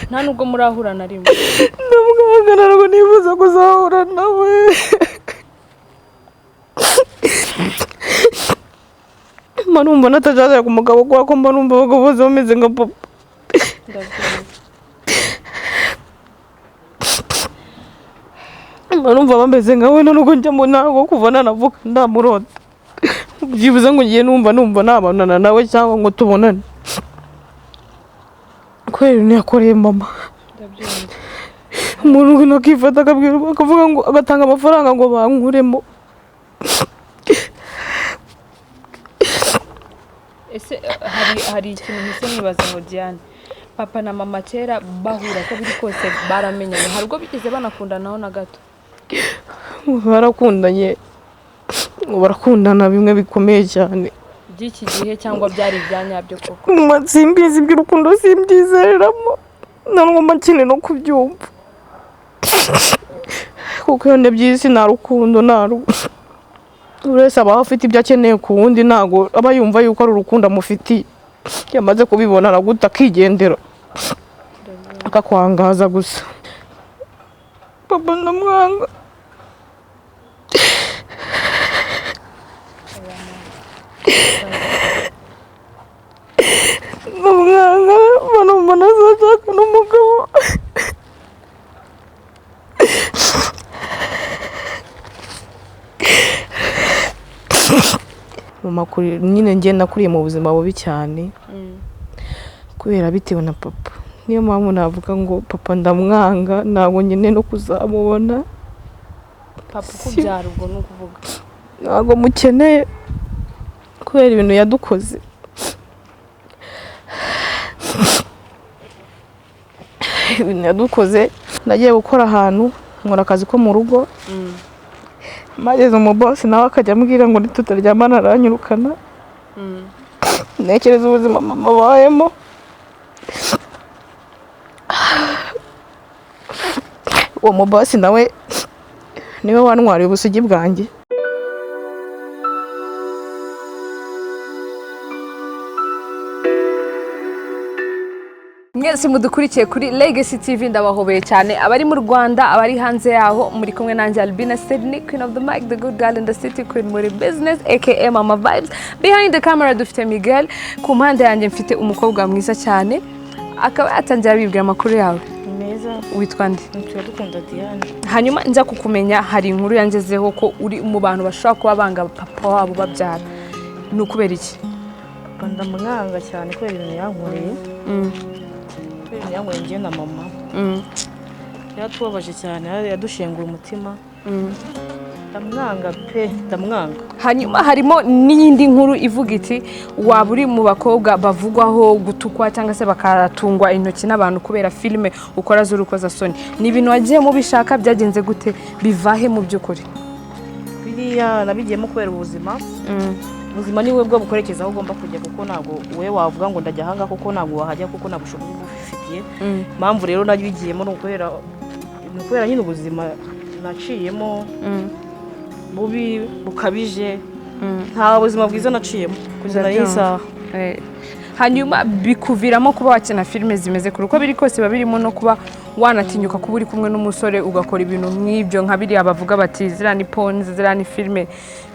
Nta nubwo murahura na rimwe? Ndamwanga, ntabwo nifuza kuzahura nawe. Mba numva natajyana ku mugabo kubera ko mba numva abagabo bose bameze nka papa. Ndabyumva. Mba numva bameze nka we, nubwo njya mu ntabwo kuva nanavuka ndamurota byibuze ngo ngiye numva nabonana nawe cyangwa ngo tubonane, kubera ibintu yakoreye mama. Ndabyumva. Umuntu akifata akabwira akavuga ngo agatanga amafaranga ngo bankuremo. Ese hari ikintu mpise nibaza ngo Diane, papa na mama kera bahura ko biri kose baramenyanye, hari ubwo bigeze banakundanaho na gato? Barakundanye, ngo barakundana bimwe bikomeye cyane. By'iki gihe cyangwa byari ibya nyabyo koko? Simbizi, iby'urukundo simbyizereramo, ntabwo mba nkeneye no kubyumva, kuko iyo ndebye isi nta rukundo, nta buri wese aba afite ibyo akeneye ku wundi, ntabwo aba yumva yuko ari urukundo amufitiye. Yamaze kubibona araguta akigendera akakwangaza gusa. Papa ndamwanga. Ndamwanga, mba numva ntazashaka n'umugabo. Mama nyine njye nakuriye mu buzima bubi cyane kubera bitewe na papa, niyo mpamvu navuga ngo papa ndamwanga, ntabwo nkeneye no kuzamubona. Papa ukubyara ubwo ni ukuvuga? Ntabwo mukeneye kubera ibintu yadukoze. Ibintu yadukoze, nagiye gukora ahantu nkora akazi ko mu rugo, mageze umubosi nawe akajya ambwira ngo nitutaryamana aranyirukana. Ntekereza ubuzima mama abayemo, uwo mubosi nawe niwe wantwariye ubusugi bwanjye. Mwese mudukurikiye kuri Legacy TV, ndabahobeye cyane, abari mu Rwanda, abari hanze yaho, muri kumwe nanjye Albina Sydney, Queen of the Mic, the good girl in the city, Queen muri business, aka Mama Vibes. Behind the camera dufite Miguel, ku mpande yanjye mfite umukobwa mwiza cyane, akaba yatangira abibwira amakuru yawe. Meza. Witwa nde? Turadukunda Diane. Hanyuma nza kukumenya, hari inkuru yangezeho ko uri mu bantu bashobora kuba banga papa wabo babyara, ni ukubera iki? Papa ndamwanga cyane kubera ibintu yankoreye, kubera ibintu yankoreye njye na mama. Yaratubabaje cyane, yadushenguye umutima. Ndamwanga pe, ndamwanga. Hanyuma harimo n'iyindi nkuru ivuga iti waba uri mu bakobwa bavugwaho gutukwa cyangwa se bakatungwa intoki n'abantu kubera filime ukora z'urukozasoni. Ni ibintu wagiye mubishaka, byagenze gute, bivahe mu by'ukuri? Biriya nabigiyemo kubera ubuzima. Ubuzima ni bwo bukorekeza aho ugomba kujya, kuko ntabwo wowe wavuga ngo ndajya ahangaha, kuko ntabwo wahajya, kuko nta bushobozi uba ubifitiye. Impamvu rero nabigiyemo ni ukubera nyine ubuzima naciyemo bubi bukabije, nta buzima bwiza naciyemo kugeza n'iyi saha. Hanyuma bikuviramo kuba wakina filime zimeze kure, uko biri kose biba birimo no kuba wanatinyuka kuba uri kumwe n'umusore ugakora ibintu nk'ibyo, nka biriya bavuga bati ziriya ni ponizi, ziriya ni filime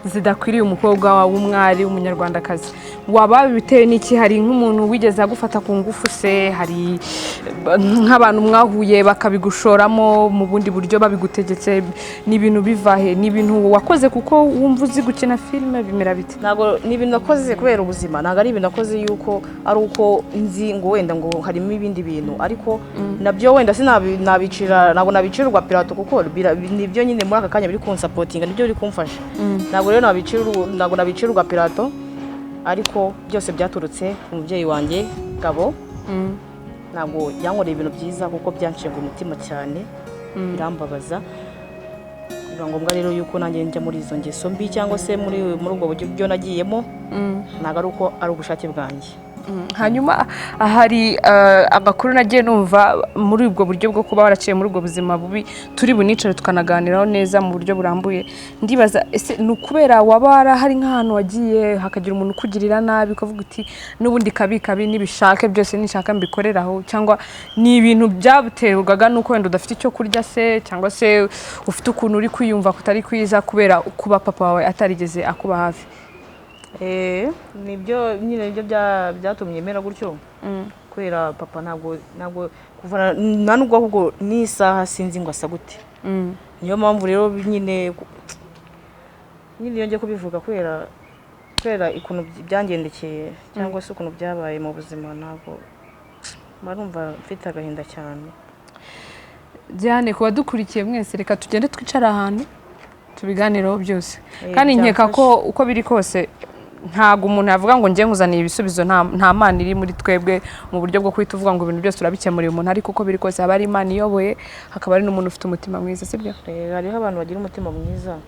zidakwiriye umukobwa w'umwari w'umunyarwandakazi. Waba bitewe n'iki? Hari nk'umuntu wigeze agufata ku ngufu se? Hari nk'abantu mwahuye bakabigushoramo mu bundi buryo babigutegetse? Ni ibintu biva he? Ni ibintu wakoze kuko wumva uzi gukina filime? Bimera bite? Ntabwo ni ibintu nakoze kubera ubuzima, ntabwo ari ibintu nakoze yuko ari uko nzi ngo wenda ngo harimo ibindi bintu, ariko nabyo wenda sinabicira, ntabwo nabicirwa pirato, kuko nibyo nyine muri aka kanya biri kunsapotinga, nibyo biri kumfasha. Ntabwo rero ntabwo nabicirwa pirato, ariko byose byaturutse ku mubyeyi wanjye Gabo. Ntabwo yankoreye ibintu byiza, kuko byanshenguye umutima cyane, birambabaza. Biba ngombwa rero yuko nanjye njya muri izo ngeso mbi cyangwa se muri ubwo buryo byo nagiyemo, ntabwo ari uko ari ubushake bwanjye. Hanyuma hari amakuru nagiye numva muri ubwo buryo bwo kuba waraciye muri ubwo buzima bubi, turi bunicare tukanaganiraho neza mu buryo burambuye. Ndibaza, ese ni ukubera waba warahari nk'ahantu wagiye hakagira umuntu ukugirira nabi, ukavuga uti n'ubundi kabi kabi nibishake byose nishaka mbikoreraho, cyangwa ni ibintu byaterwaga n'uko wenda udafite icyo kurya se, cyangwa se ufite ukuntu uri kwiyumva kutari kwiza kubera kuba papa wawe atarigeze akuba hafi? Nibyo nyine, nibyo byatumye mera gutyo, kubera papa ntabwo kuva nta nubwo, ahubwo n'isaha sinzi ngo asa gute. Niyo mpamvu rero nyine iyo ngiye kubivuga, kubera ukuntu byangendekeye cyangwa se ukuntu byabaye mu buzima, ntabwo mba numva mfite agahinda cyane. Diane, ku badukurikiye mwese, reka tugende twicare ahantu tubiganireho byose. Kandi nkeka ko uko biri kose ntabwo umuntu yavuga ngo njye nkuzaniye ibisubizo. Nta mana iri muri twebwe mu buryo bwo guhita uvuga ngo ibintu byose urabikemuriye umuntu, ariko uko biri kose haba hari Imana iyoboye, hakaba hari n'umuntu ufite umutima mwiza, sibyo? Hariho abantu bagira umutima mwiza.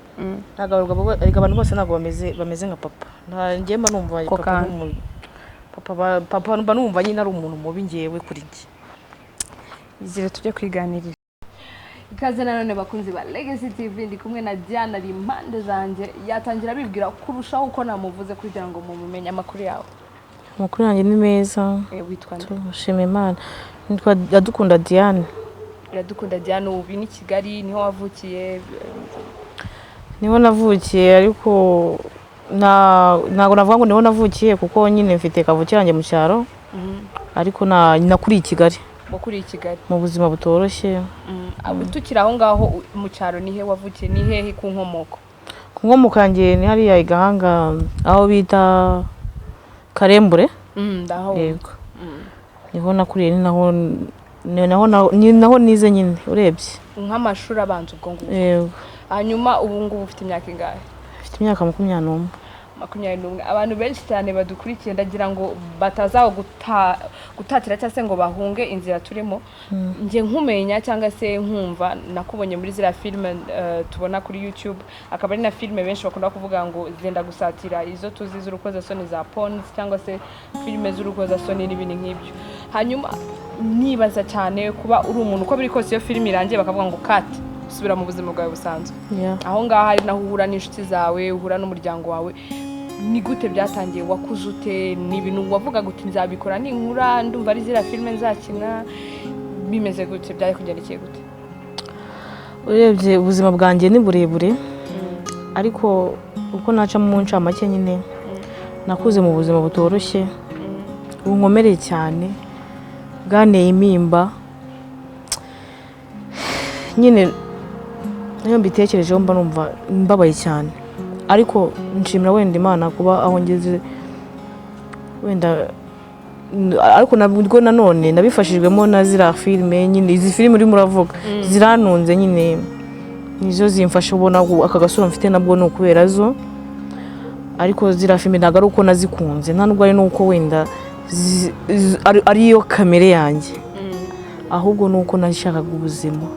Ntabwo erega abantu bose ntabwo bameze nka papa. Nta, njye mba numva Ko papa kandi. Papa mba numva nyine ari umuntu mubi ngewe kuri njye. Izire tujye kwiganirira. Ikaze nanone bakunzi ba Legacy TV, ndi kumwe na Diane, ari impande zanjye, yatangira abibwira kurushaho uko namuvuze kugira ngo mumumenye. Amakuru yawe? Amakuru yanjye ni meza. Witwa nde? Tushima Imana, nitwa Iradukunda Diane. Iradukunda Diane, ubu ni Kigali niho wavukiye? Niho navukiye, ariko ntabwo navuga ngo niho navukiye, kuko nyine mfite kavukire yanjye mu cyaro, ariko nakuriye i Kigali. Wakuriye i Kigali. Mu buzima butoroshye. Tukiri aho ngaho, mu cyaro ni he wavukiye, ni hehe ku nkomoko? Ku nkomoko yanjye ni hariya i Gahanga, aho bita Karembure. Ndaho. Yego, niho nakuriye, ni naho nize nyine urebye. Nk'amashuri abanza ubwo ngubwo? Yego. Hanyuma ubu ngubu ufite imyaka ingahe? Mfite imyaka 21. 21. Abantu benshi cyane badukurikiye, ndagira ngo bataza gutatira cyangwa se ngo bahunge inzira turimo. Njye nkumenya cyangwa se nkumva, nakubonye muri ziriya filime tubona kuri YouTube, akaba ari na filime benshi bakunda kuvuga ngo zenda gusatira izo tuzi z'urukozasoni za porns, cyangwa se filime z'urukozasoni n'ibindi nk'ibyo. Hanyuma nibaza cyane kuba uri umuntu, uko biri kose iyo filime irangiye bakavuga ngo cut, subira mu buzima bwawe busanzwe, aho ngaho ari naho uhura n'inshuti zawe, uhura n'umuryango wawe. Ni gute byatangiye? Wakuze ute? Ni ibintu wavugaga uti nzabikora ninkura, ndumva ari ziriya filime nzakina? Bimeze gute? Byari kugendekeye gute? Urebye ubuzima bwanjye ni burebure, ariko uko naca mu ncamake nyine, nakuze mu buzima butoroshye, bunkomereye cyane, bwanteye intimba nyine. Iyo mbitekerejeho mba numva mbabaye cyane, ariko nshimira wenda Imana kuba aho ngeze wenda, ariko nabwo nanone nabifashijwemo na ziriya filime nyine. Izi filime urimo uravuga ziranunze nyine, nizo zimfasha. Ubona aka gasura mfite nabwo ni ukubera zo. Ariko ziriya filime ntabwo ari uko nazikunze, nta nubwo ari n'uko wenda ariyo kamere yanjye, ahubwo ni uko nashakaga ubuzima,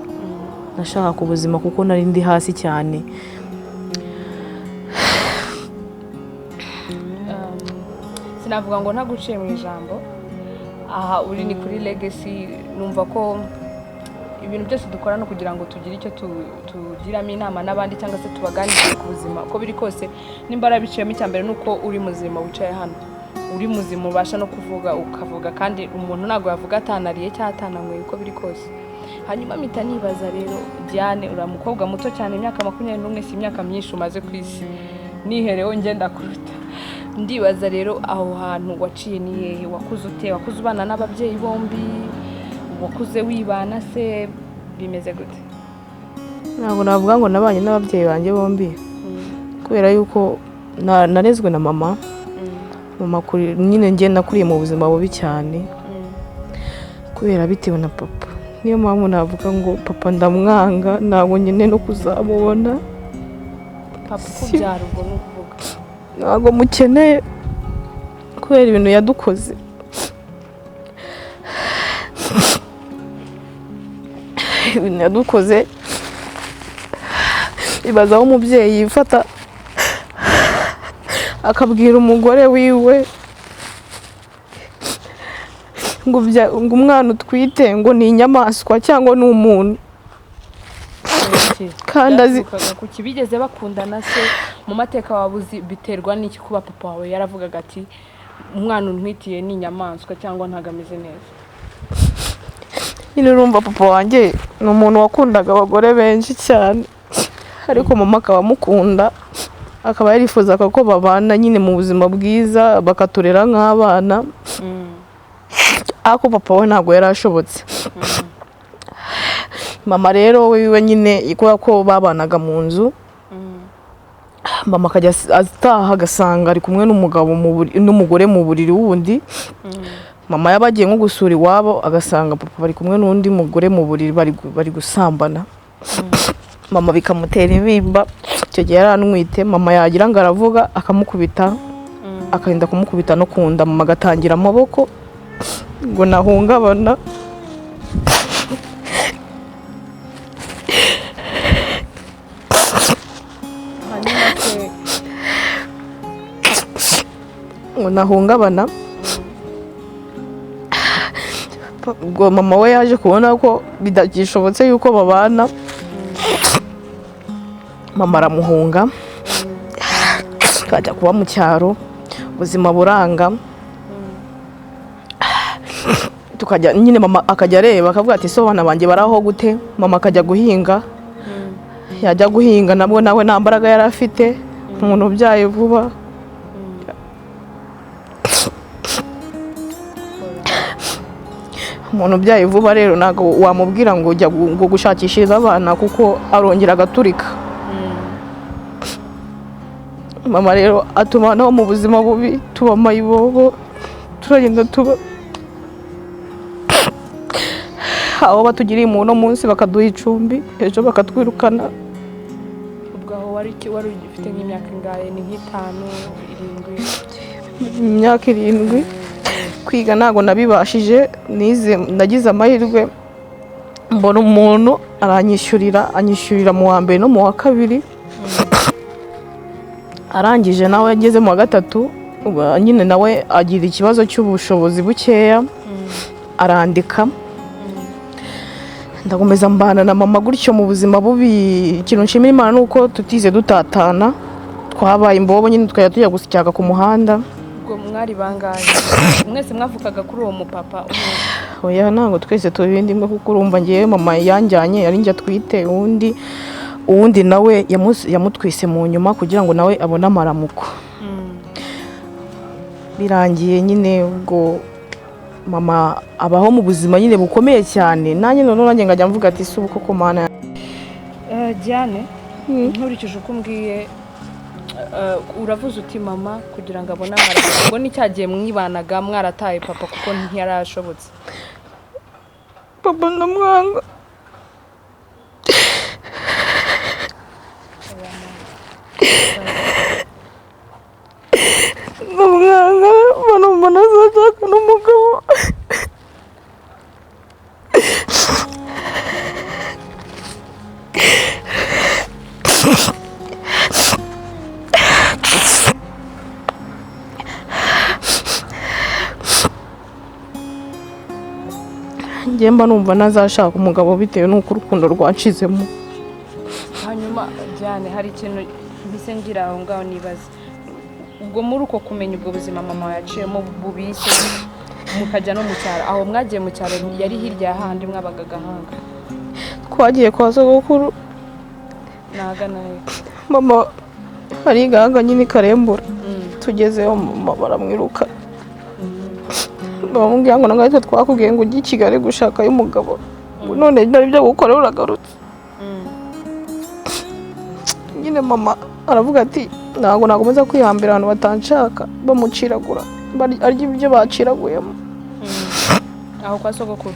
nashakaga ubuzima kuko nari ndi hasi cyane. Sinavuga ngo ntaguciye mu ijambo, aha uri ni kuri Legacy. Numva ko ibintu byose dukora no kugira ngo tugire icyo tugiramo inama n'abandi, cyangwa se tubaganirize ku buzima. Uko biri kose nimba warabiciyemo, icya mbere ni uko uri muzima, wicaye hano uri muzima, ubasha no kuvuga, ukavuga, kandi umuntu ntabwo yavuga atanariye cyangwa atananyweye, uko biri kose. Hanyuma mpita nibaza rero, Diane, uri umukobwa muto cyane, imyaka 21 si imyaka myinshi umaze ku isi, niherewe ngenda kuruta. Ndibaza rero, aho hantu waciye ni hehe? Wakuze ute? Wakuze ubana n'ababyeyi bombi? Wakuze wibana se? Bimeze gute? Ntabwo navuga ngo nabanye n'ababyeyi banjye bombi, kubera yuko narezwe na mama. Mama nyine njye nakuriye mu buzima bubi cyane kubera bitewe na papa. Niyo mpamvu navuga ngo papa ndamwanga, ntabwo nyine no kuzamubona. Papa ukubyara ubwo ni ukuvuga? Ntabwo mukeneye kubera ibintu yadukoze. Ibintu yadukoze, ibaza aho umubyeyi yifata akabwira umugore wiwe Ngo umwana utwite ngo ni inyamaswa cyangwa ni umuntu. Kandi azi kuki bigeze bakundana se mu mateka wabuzi biterwa n'iki kuba papa wawe yaravugaga ati umwana untwitiye ni inyamaswa cyangwa ntago ameze neza? Nyine urumva papa wanjye ni umuntu wakundaga abagore benshi cyane, ariko mama akaba amukunda, akaba yarifuzaga ko babana nyine mu buzima bwiza bakaturera nk'abana, ariko papa we ntabwo yari ashobotse. Mama rero wiwe nyine kubera ko babanaga mu nzu, mama akajya ataha agasanga ari kumwe n'umugabo n'umugore mu buriri wundi. Mama yaba agiye nko gusura iwabo agasanga papa bari kumwe n'undi mugore mu buriri bari gusambana. Mama bikamutera intimba. Icyo gihe yaranwite, mama yagira ngo aravuga akamukubita, akarinda kumukubita no ku nda, mama agatangira amaboko ngo nahungabana. Ngo nahungabana. Ubwo mama we yaje kubona ko bidagishobotse yuko babana, mama aramuhunga akajya kuba mu cyaro, ubuzima buranga. Tukajya nyine mama akajya areba akavuga ati so abana banjye baraho gute? Mama akajya guhinga, yajya guhinga nabwo nawe nta mbaraga yari afite, umuntu ubyaye vuba. Umuntu ubyaye vuba rero ntabwo wamubwira ngo ujya ngo gushakishiriza abana kuko arongera agaturika. Mama rero atuma naho mu buzima bubi, tuba mayibobo, turagenda tuba aho batugiriye umuntu munsi bakaduha icumbi, ejo bakatwirukana. Ubwo aho wari ufite nk'imyaka ingahe? Ni nk'itanu, irindwi? Imyaka 7. Kwiga ntabwo nabibashije, nize nagize amahirwe mbona umuntu aranyishyurira, anyishyurira mu wa mbere no mu wa kabiri. Arangije nawe ageze mu wa gatatu nyine nawe agira ikibazo cy'ubushobozi bukeya, arandika. Ndakomeza mbana na mama gutyo mu buzima bubi. Ikintu nshimira Imana ni uko tutize dutatana, twabaye imbobo nyine, tukajya tujya gusyaka ku muhanda. Ubwo mwari bangahe? Mwese mwavukaga kuri uwo mupapa umwe? Oya, ntabwo twese tubindi imwe, kuko urumva ngewe mama yanjyanye ari njye atwite, uwundi nawe yamutwise mu nyuma kugira ngo nawe abone amaramuko. Birangiye nyine ubwo mama abaho mu buzima nyine bukomeye cyane, nanjye noneho nanjye ngajya mvuga ati si ubu koko Mana. Diane, nkurikije uko umbwiye, uravuze uti mama kugira ngo abone amaramuko, ubwo ni cya gihe mwibanaga mwarataye papa kuko ntiyarashobotse. Papa ndamwanga. Ndamwanga, mbona azashaka n'umugabo. Njye mba numva ntazashaka umugabo bitewe n'uko urukundo rwacizemo. Hanyuma Diane, hari ikintu mpise ngira aho ngaho nibaza. Ubwo muri uko kumenya ubwo buzima mama yaciyemo bubise, mukajya no mu cyaro, aho mwagiye mu cyaro yari hirya handi mwabaga Gahanga? Twagiye kwa sogokuru. Nahagana he? Mama hari Gahanga nyine Karembura. Tugezeyo mama baramwiruka, bamubwira ngo ntabwo twakubwiye ngo ujye i Kigali gushakayo umugabo, none nari byo gukora uragarutse. Nyine mama aravuga ati ntabwo nakomeza kwihambira abantu batanshaka, bamuciragura arya ibyo baciraguyemo. Aho kwa sogokuru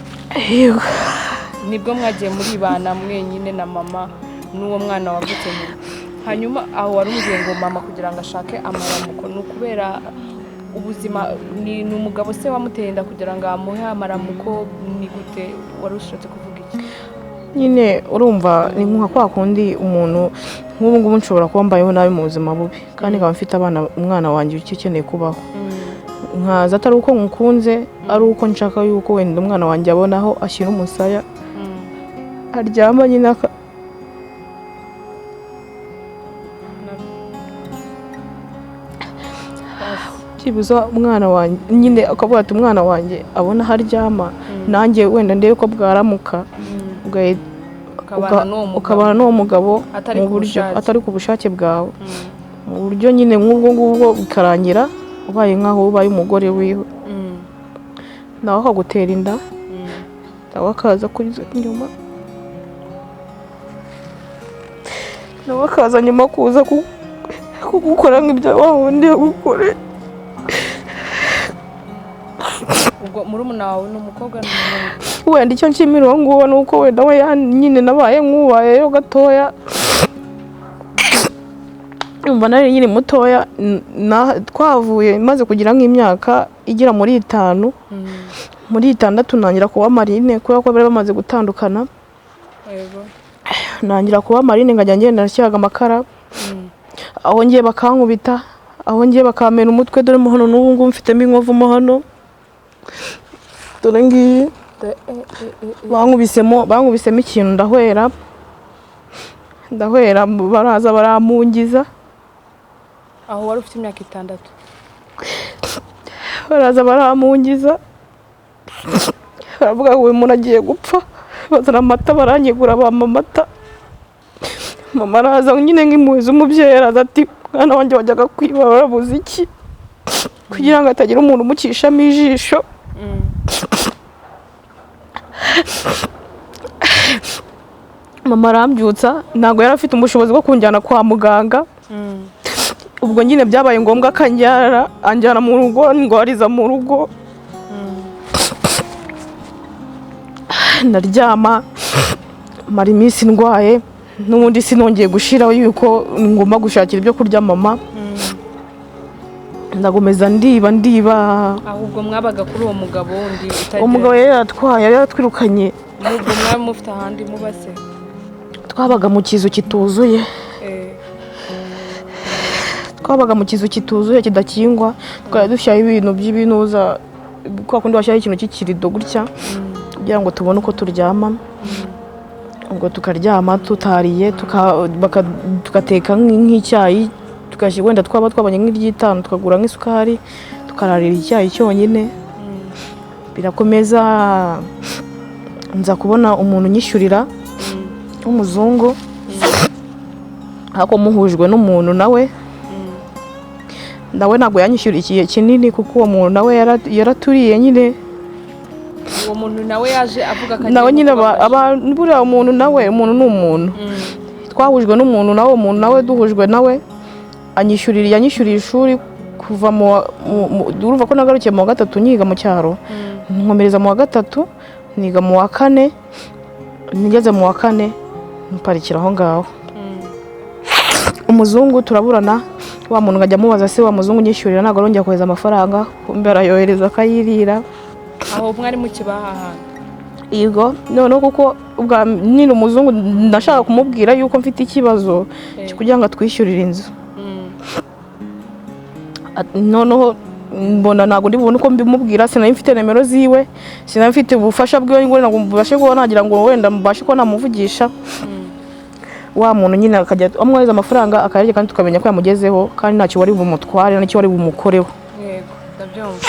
nibwo mwagiye muribana mwenyine na mama n'uwo mwana wavutse nyuma. Hanyuma aho wari umbwiye ngo mama kugira ngo ashake amaramuko ni ukubera ubuzima, ni umugabo se wamuteye inda kugira ngo amuhe amaramuko, ni gute? Wari ushatse kuvuga iki? Nyine urumva ni nka kwa kundi umuntu nk'ubu ngubu nshobora kuba mbayeho nabi mu buzima bubi, kandi nkaba mfite abana, umwana wanjye ukeneye kubaho. Nkaza atari uko nkukunze, ari uko nshaka yuko wenda umwana wanjye abona aho ashyira umusaya aryama nyine. Byibuze umwana wanjye nyine akavuga ati umwana wanjye abona aho aryama, nanjye wenda ndebe ko bwaramuka, ukabana n'uwo mugabo mu buryo atari ku bushake bwawe, mu buryo nyine nk'ubwo ngubwo, bikarangira ubaye nk'aho ubaye umugore wiwe, nawe akagutera inda, nawe akaza kuriza inyuma, nawe akaza nyuma kuza kugukora nk'ibyo wa wundi yagukore. Ubwo murumuna wawe ni umukobwa n'umuhungu? Wenda icyo nshimira uwo nguwo ni uko wenda we nyine nabaye nk'ubayeyo gatoya, umva nari nyiri mutoya, twavuye maze kugira nk'imyaka igera muri 5, muri 6 ntangira kuba marine, kubera ko bari bamaze gutandukana. Ntangira kuba marine nkajya ngenda nshyiraga amakara, aho ngiye bakankubita, aho ngiye bakamena umutwe. Dore mo hano n'ubu ngubu mfitemo inkovu mo hano, dore ngiyi bankubisemo ikintu, ndahwera, baraza barampungiza. Aho wari ufite imyaka 6? Baraza barampungiza, baravuga ngo uyu muntu agiye gupfa, bazana amata baranyegura, bampa amata. Mama araza nyine nk'impuhwe z'umubyeyi, araza ati mwana wanjye wajyaga kwiba warabuze iki, kugira ngo hatagira umuntu umukishamo ijisho. Mama arambyutsa, ntabwo yari afite ubushobozi bwo kunjyana kwa muganga. Ubwo nyine byabaye ngombwa ko anjyana mu rugo, ndwariza mu rugo. Ndaryama mara iminsi ndwaye, n'ubundi sinongeye gushiraho yuko ngomba gushakira ibyo kurya mama. Ndagomeza ndiba. Ahubwo mwabaga kuri uwo mugabo wundi utagira? Umugabo yari yaratwaye, yari yaratwirukanye. Nubwo mwari mufite ahandi muba se? Twabaga mu kizu kituzuye. Twabaga mu kizu kituzuye kidakingwa, twari dushyiraho ibintu by'ibinuza, kwa kundi washyiraho ikintu cy'ikirido gutya kugira ngo tubone uko turyama. Ubwo tukaryama tutariye, tugateka nk'icyayi, tugashyira wenda twaba twabonye nk'iry'itanu tukagura nk'isukari, tukararira icyayi cyonyine. Birakomeza, nza kubona umuntu unyishyurira w'umuzungu, ariko muhujwe n'umuntu nawe ntabwo yanyishyuriye igihe kinini, kuko uwo muntu nawe yaraturiye nyine. Uwo muntu nawe yaje avuga ko nawe nyine buriya umuntu nawe, umuntu ni umuntu. Twahujwe n'umuntu nawe, umuntu nawe duhujwe nawe yanyishyuriye ishuri kuva urumva ko nagarukiye mu wa 3 nyiga mu cyaro, nkomereza mu wa 3 niga mu wa 4, nigeze mu wa 4 mparikira aho ngaho. Umuzungu turaburana, wa muntu nkajya amubaza se wa muzungu nyishyurira ntabwo arongera kohereza amafaranga, kumbe arayohereza akayirira. Aho mwari mukibaha ahantu? Yego, noneho kuko ubwa nyine umuzungu ndashaka kumubwira yuko mfite ikibazo kugira ngo atwishyurire inzu. Noneho mbona ntabwo ndi bubone uko mbimubwira, sinari mfite nimero ziwe, sinari mfite ubufasha bwiwe ngo ntabwo mbashe kuba nagira ngo wenda mbashe kuba namuvugisha. Wa muntu nyine akajya amwohereza amafaranga akayarya, kandi tukamenya ko yamugezeho, kandi ntacyo wari bumutware n'icyo wari bumukoreho. Yego, ndabyumva.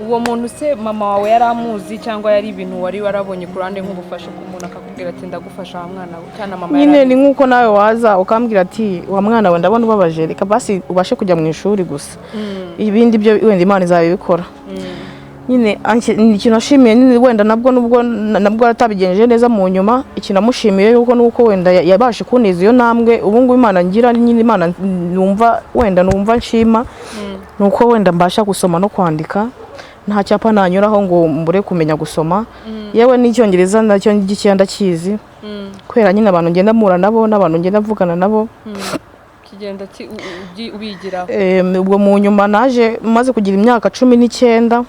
Uwo muntu se mama wawe yari amuzi cyangwa yari ibintu wari warabonye ku ruhande nk'ubufasha ku muntu akakubwira ati ndagufasha wa mwana we, cyangwa mama nyine ni nk'uko nawe waza ukambwira ati wa mwana we ndabona ubabaje, reka basi ubashe kujya mu ishuri gusa, ibindi byo wenda Imana izabikora. Nyine ikintu nashimiye nyine wenda nabwo nubwo nabwo atabigenjeje neza mu nyuma, ikintu namushimiye yuko nuko wenda yabashe kuneza iyo ntambwe ubu ngubu Imana ngira nyine Imana numva wenda numva nshima, nuko wenda mbasha gusoma no kwandika, nta cyapa nanyuraho ngo mbure kumenya gusoma. Yewe n'icyongereza nacyo gikeya ndakizi, kubera nyine abantu ngenda mpura nabo n'abantu ngenda mvugana nabo. Kigenda ubigiraho. Ubwo mu nyuma naje maze kugira imyaka 19,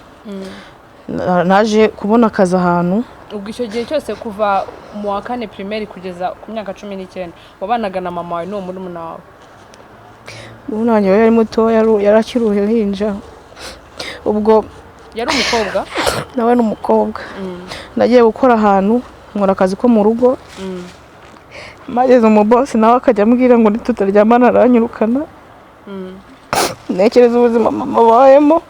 naje kubona akazi ahantu. Ubwo icyo gihe cyose kuva mu wa 4 primaire kugeza ku myaka 19 wabanaga na mama wawe n'uwo murumuna wawe? Murumuna wanjye yari muto, yari akiri uruhinja. Ubwo Yari umukobwa? Nawe ni umukobwa. Nagiye gukora ahantu, nkora akazi ko mu rugo. Mageze umubosi nawe akajya ambwira ngo nitutaryamana aranyirukana. Ntekereza ubuzima mama abayemo.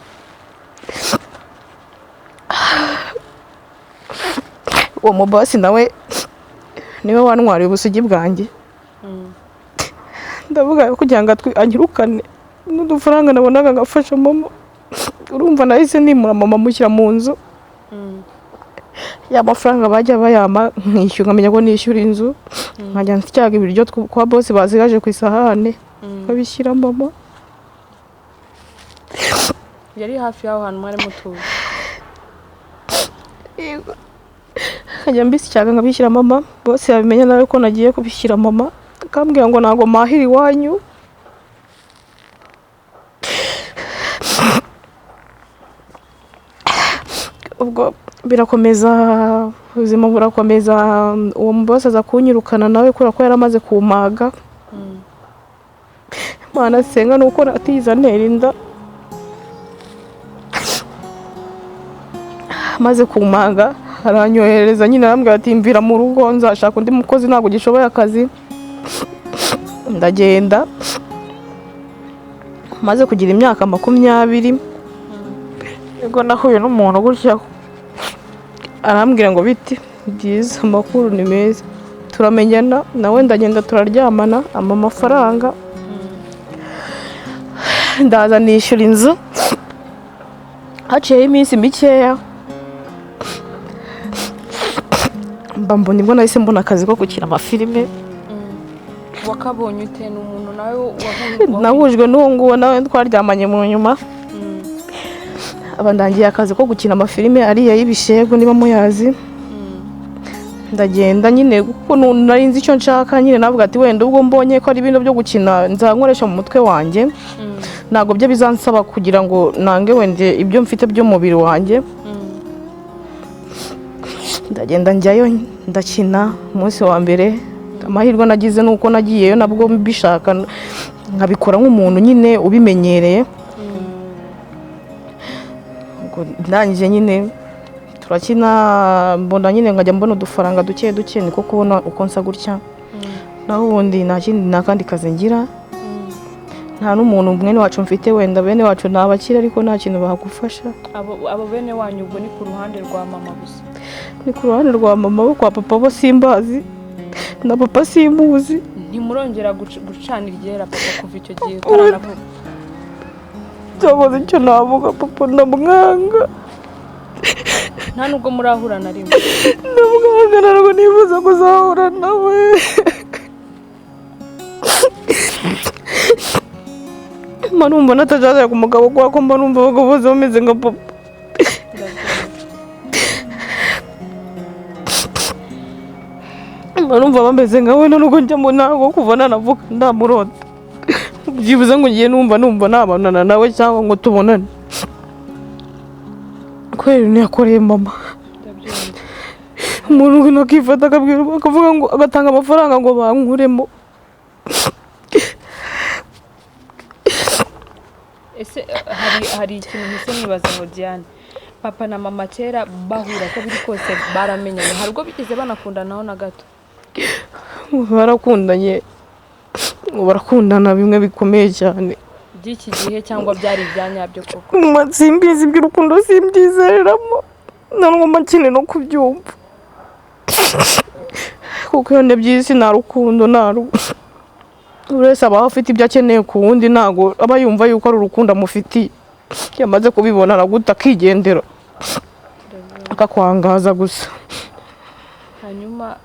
Uwo mubosi nawe niwe wantwariye ubusugi bwanjye. Ndavuga kugira ngo anyirukane n'udufaranga nabonaga ngafasha mama. Urumva nahise nimura mama mushyira mu nzu. Ya mafaranga bajya bayampa nkishyura, nkamenya ko nishyura inzu, nkajya nsyaga ibiryo kwa bosi basigaje ku isahane nkabishyira mama. Yari hafi y'aho hantu mwari mutuye? Yego. Nkajya mbisyaga nkabishyira mama, bose yabimenya nawe ko nagiye kubishyira mama, akambwira ngo ntabwo mpahira iwanyu. Ubwo birakomeza, ubuzima burakomeza. Uwo mubosi aza kunyirukana nawe kubera ko yari amaze kumpaga. Imana senga ni uko atiza antera inda. Amaze kumpaga aranyohereza nyine, arambwira ati mvira mu rugo nzashaka undi mukozi ntabwo ugishoboye akazi. Ndagenda maze kugira imyaka 20 nibwo nahuye n'umuntu gutya, arambwira ngo biti byiza, amakuru ni meza, turamenyana nawe ndagenda turaryamana, ampa amafaranga, ndaza nishyura inzu. Haciyeho iminsi mikeya mba mbona nibwo nahise mbona akazi ko gukina amafilime. Wakabonye ute? Ni umuntu nawe Nahujwe n'uwo nguwo nawe twaryamanye mu nyuma. Aba ndangiye akazi ko gukina amafilime ariya y'ibishegu niba muyazi. Ndagenda nyine kuko nari nzi icyo nshaka nyine, navuga ati wenda ubwo mbonye ko ari ibintu byo gukina nzankoresha mu mutwe wanjye, ntabwo byo bizansaba kugira ngo nange wenda ibyo mfite by'umubiri wanjye. Ndagenda njyayo ndakina. Umunsi wa mbere amahirwe nagize ni uko nagiyeyo nabwo mbishaka, nkabikora nk'umuntu nyine ubimenyereye. Ubwo ndangije nyine turakina, mbona nyine nkajya mbona udufaranga duke duke, niko kubona uko nsa gutya. Naho ubundi nta kindi, nta kandi kazi ngira, nta n'umuntu mwene wacu mfite. Wenda bene wacu ni abakire ariko nta kintu bagufasha. Abo bene wanyu ubwo ni ku ruhande rwa mama gusa? Ni ku ruhande rwa mama, bo kwa papa bo simbazi, na papa simuzi. Ntimurongera gucana iryera papa kuva icyo gihe utaranavuka? Cyakoze icyo navuga, papa ndamwanga. Nta nubwo murahura na rimwe? Ndamwanga, ntabwo nifuza kuzahura nawe. Mba numva natajyana ku mugabo kubera ko mba numva abagabo bose bameze nka papa. Mba numva bameze nka we, nubwo njya mu ntabwo kuva nanavuka ndamurota. Byibuze ngo ngiye numva nabonana nawe cyangwa ngo tubonane. Kubera ibintu yakoreye mama. Umuntu akifata akabwira akavuga ngo agatanga amafaranga ngo bankuremo. Ese hari ikintu mpise nibaza ngo Diane, papa na mama kera bahura ko biri kose baramenyanye, hari ubwo bigeze banakundanaho na gato? Barakundanye, barakundana bimwe bikomeye cyane. By'iki gihe cyangwa byari ibya nyabyo koko? Simbizi iby'urukundo, simbyizereramo, nta ngomba nkeneye no kubyumva kuko iyo ndebye nta rukundo, nta buri wese aba afite ibyo akeneye ku wundi, ntabwo aba yumva yuko ari urukundo amufitiye. Yamaze kubibona araguta akigendera akakwangaza gusa. Hanyuma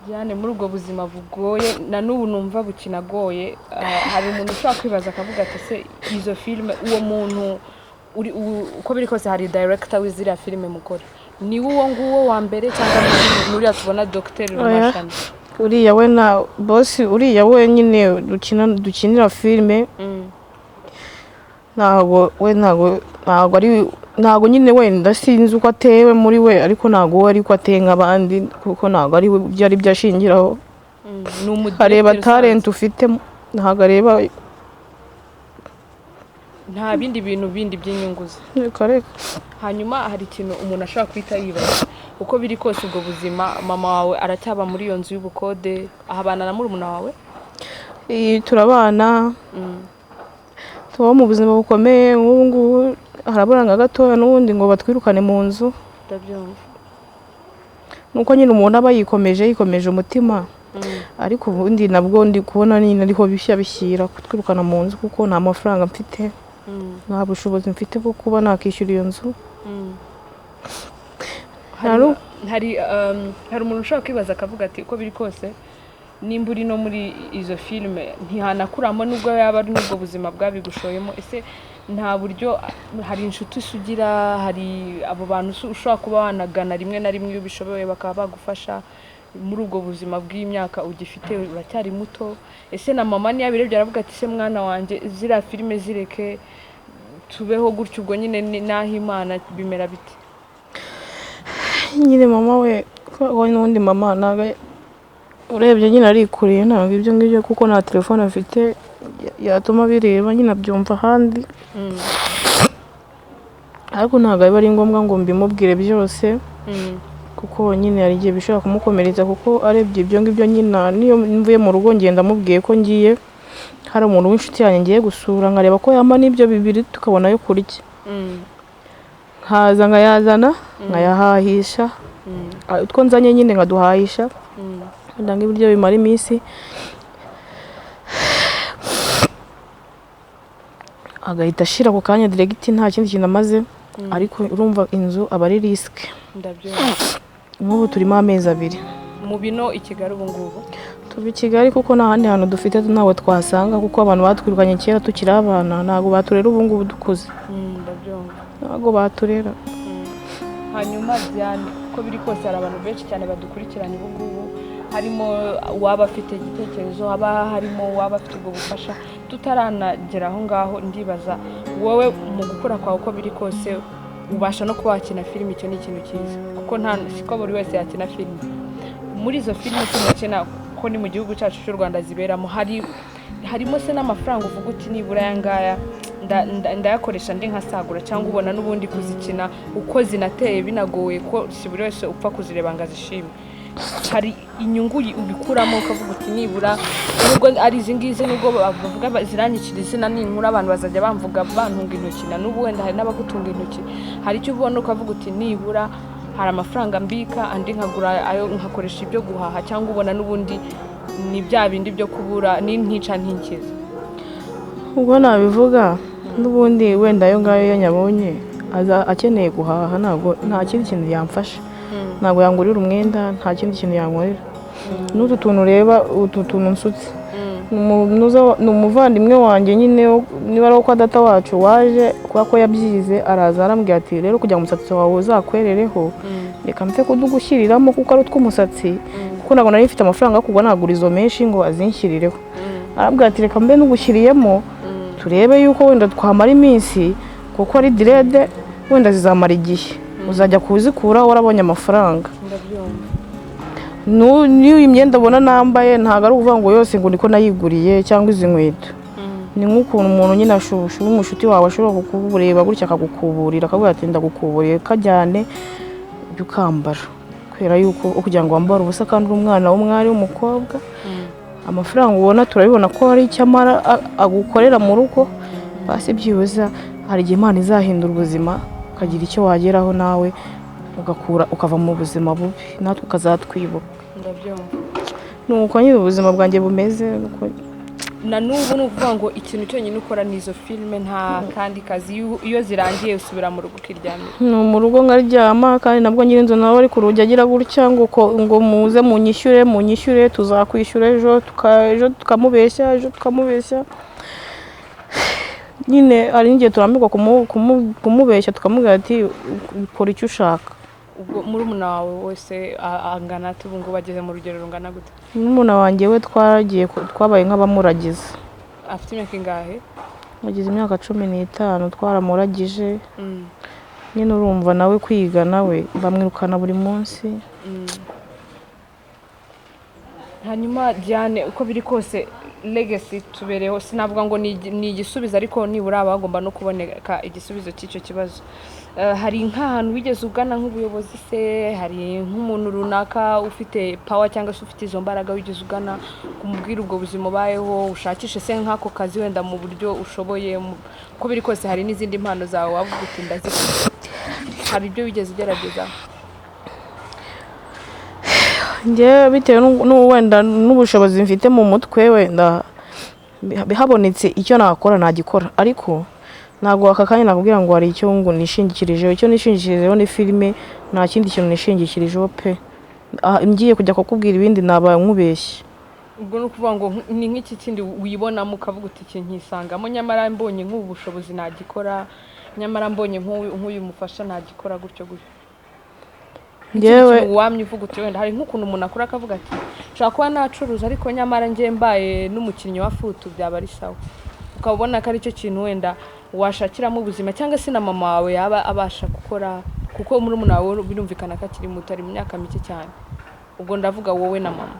Diane, muri ubwo buzima bugoye na n'ubu numva bukinagoye, hari umuntu ushobora kwibaza akavuga ati se izo filime uwo muntu uko biri kose hari director w'iziriya filime mukora, ni uwo nguwo wa mbere cyangwa nuriya tubona Dr Rumashana? Uriya we na boss, uriya we nyine dukinira filime, ntabwo we ntabwo ari ntabwo nyine wenda sinzi uko atewe muri we, ariko ntabwo we ariko ateye nk'abandi kuko ntabwo ari ibyo ari byo ashingiraho. Areba talent ufite, ntabwo areba. Nta bindi bintu bindi by'inyungu ze? Reka reka. Hanyuma hari ikintu umuntu ashobora guhita yibaza: uko biri kose ubwo buzima, mama wawe aracyaba muri iyo nzu y'ubukode, ahabana na murumuna wawe? Turabana, tubaho mu buzima bukomeye. Nk'ubu ngubu harabura nka gatoya n'ubundi ngo batwirukane mu nzu. Ndabyumva. Nuko nyine umuntu aba yikomeje, yikomeje umutima, ariko ubundi nabwo ndi kubona nyine ariho bishya bishyira kutwirukana mu nzu, kuko nta mafaranga mfite, nta bushobozi mfite bwo kuba nakishyura iyo nzu. Hari umuntu ushobora kwibaza akavuga ati: "Uko biri kose nimba uri no muri izo filime ntihanakuramo, nubwo yaba ari n'ubwo buzima bwabigushoyemo." Ese nta buryo, hari inshuti se ugira, hari abo bantu se ushobora kuba wanagana rimwe na rimwe iyo ubishoboye bakaba bagufasha muri ubwo buzima bw'imyaka ugifite? Uracyari muto. Ese na mama niyo abirebye aravuga ati: "Se mwana wanjye, ziriya filime zireke, tubeho gutyo, ubwo nyine n'aho Imana bimera bite?" Nyine mama we, we n'ubundi mama ntabwo, urebye nyine arikuriye, ntabwo ibyo ngibyo, kuko nta telefone afite yatuma bireba, nyine abyumva ahandi. Ariko ntabwo biba ari ngombwa ngo mbimubwire byose, kuko nyine hari igihe bishobora kumukomeretsa, kuko arebye ibyo ngibyo nyine, niyo mvuye mu rugo ngenda amubwiye ko ngiye, hari umuntu w'inshuti yanjye ngiye gusura, nkareba ko yampa n'ibyo bibiri tukabona ayo kurya, nkaza nkayazana nkayahahisha. Utwo nzanye nyine nkaduhahisha, wenda nk'ibiryo bimara iminsi, agahita ashira ako kanya direct, nta kindi kintu amaze. Ariko urumva inzu aba ari risque. Ndabyumva. Nk'ubu turimo amezi 2. Mu bino i Kigali ubu ngubu? Tuba i Kigali kuko nta handi hantu dufite, ntawe twasanga, kuko abantu batwirukanye kera tukiri abana, ntabwo baturera ubu ngubu dukuze. Ndabyumva. Ntabwo baturera. Hanyuma Diane, uko biri kose hari abantu benshi cyane badukurikiranye ubu ngubu, harimo uwaba afite igitekerezo, haba harimo uwaba afite ubwo bufasha. Tutaranagera aho ngaho, ndibaza wowe mu gukura kwawe, uko biri kose ubasha no kuba wakina filime, icyo ni ikintu cyiza kuko nta siko buri wese yakina filime. Muri izo filime tumukina, ko ni mu gihugu cyacu cy'u Rwanda ziberamo, harimo se n'amafaranga uvuga uti: "Nibura aya ngaya ndayakoresha ndi nkasagura," cyangwa ubona n'ubundi kuzikina uko zinateye binagoye, ko si buri wese upfa kuzireba ngo azishime? Hari inyungu ubikuramo ukavuga uti: "Nibura nubwo ari izi ngizi, nubwo bavuga ziranyicira izina, ninkura abantu bazajya bamvuga bantunga intoki," na n'ubu wenda hari n'abagutunga intoki, hari icyo ubona ukavuga uti: "Nibura hari amafaranga mbika, andi nkagura ayo nkakoresha ibyo guhaha," cyangwa ubona n'ubundi ni bya bindi byo kubura ni ntica ntinkiza? Ubwo nabivuga n'ubundi wenda ayo ngayo iyo nyabonye aza akeneye guhaha, ntabwo nta kindi kintu yamfasha, ntabwo yangurira umwenda, nta kindi kintu yankorera. N'utu tuntu ureba, utu tuntu nsutse, ni umuvandimwe wanjye nyine niba ari uwo kwa data wacu waje, kubera ko yabyize, araza arambwira ati: "Rero kugira ngo umusatsi wawe uzakwerereho, reka mpfe kudugushyiriramo kuko ari utw'umusatsi," kuko ntabwo nari mfite amafaranga yo kugura nagura izo menshi ngo azinshyirireho. Arambwira ati: "Reka mbe nugushyiriyemo turebe yuko wenda twamara iminsi, kuko ari dread, wenda zizamara igihe, uzajya kuzikura warabonye amafaranga." Ndabyumva. N'iyi myenda ubona nambaye, ntabwo ari ukuvuga ngo yose ngo niko nayiguriye, cyangwa izi nkweto. Ni nk'ukuntu umuntu nyine ashusha umushuti wawe ashobora kukureba gutya akagukuburira, akavuga ati: "Ndagukuburiye, kajyane ujye ukambara," kubera yuko kugira ngo wambare ubusa kandi uri umwana w'umwari w'umukobwa. Amafaranga ubona, turabibona ko hari icyo amara agukorera mu rugo, basi byibuze hari igihe Imana izahindura ubuzima ukagira icyo wageraho nawe, ugakura ukava mu buzima bubi, natwe ukazatwibuka. Ndabyumva. Ni uko nyine ubuzima bwanjye bumeze nuko. Na n'ubu ni ukuvuga ngo ikintu cyonyine ukora ni izo filime, nta kandi kazi? Iyo zirangiye usubira mu rugo ukiryamira? Ni mu rugo nkaryama, kandi nabwo nyir'inzu nawe ari ku rugi agira gutya ngo muze munyishyure, munyishyure, tuzakwishyura ejo, ejo tukamubeshya, ejo tukamubeshya. Nyine hari n'igihe turambirwa kumubeshya, tukamubwira ati: "Kora icyo ushaka." Ubwo murumuna wawe wese angana ate ubu ngubu, ageze mu rugero rungana gute? Murumuna wanjye we twaragiye twabaye nk'abamuragiza. Afite imyaka ingahe? Agize imyaka 15, twaramuragije. Nyine urumva nawe kwiga nawe bamwirukana buri munsi. Hanyuma Diane, uko biri kose Legacy tubereho, sinavuga ngo ni igisubizo, ariko nibura haba hagomba no kuboneka igisubizo cy'icyo kibazo. Hari nk'ahantu wigeze ugana nk'ubuyobozi se, hari nk'umuntu runaka ufite power cyangwa se ufite izo mbaraga wigeze ugana kumubwira ubwo buzima ubayeho, ushakishe se nk'ako kazi wenda mu buryo ushoboye, uko biri kose hari n'izindi mpano zawe wavuga uti ndazifite, hari ibyo wigeze ugerageza? Njyewe bitewe wenda n'ubushobozi mfite mu mutwe, wenda habonetse icyo nakora nagikora, ariko ntabwo aka kanya nakubwira ngo hari icyo ngo nishingikirijeho. Icyo nishingikirijeho ni filime, nta kindi kintu nishingikirijeho pe. Ah, ngiye kujya kukubwira ibindi naba nkubeshye. Ubwo ni ukuvuga ngo ni nk'iki kindi wibonamo ukavuga uti iki nkisangamo, nyamara mbonye nk'ubu bushobozi nagikora, nyamara mbonye nk'uyu mufasha nagikora, gutyo gutyo? Ikindi Njyewe kintu wamye uvuga uti wenda hari nk'ukuntu umuntu akura akavuga ati nshobora kuba nacuruza, ariko nyamara njye mbaye n'umukinnyi wa futu byaba ari sawa, ukaba ubona ko aricyo kintu wenda washakiramo ubuzima, cyangwa se na mama wawe yaba abasha gukora, kuko murumuna wawe birumvikana ko akiri muto, ari mu myaka mike cyane. Ubwo ndavuga wowe na mama.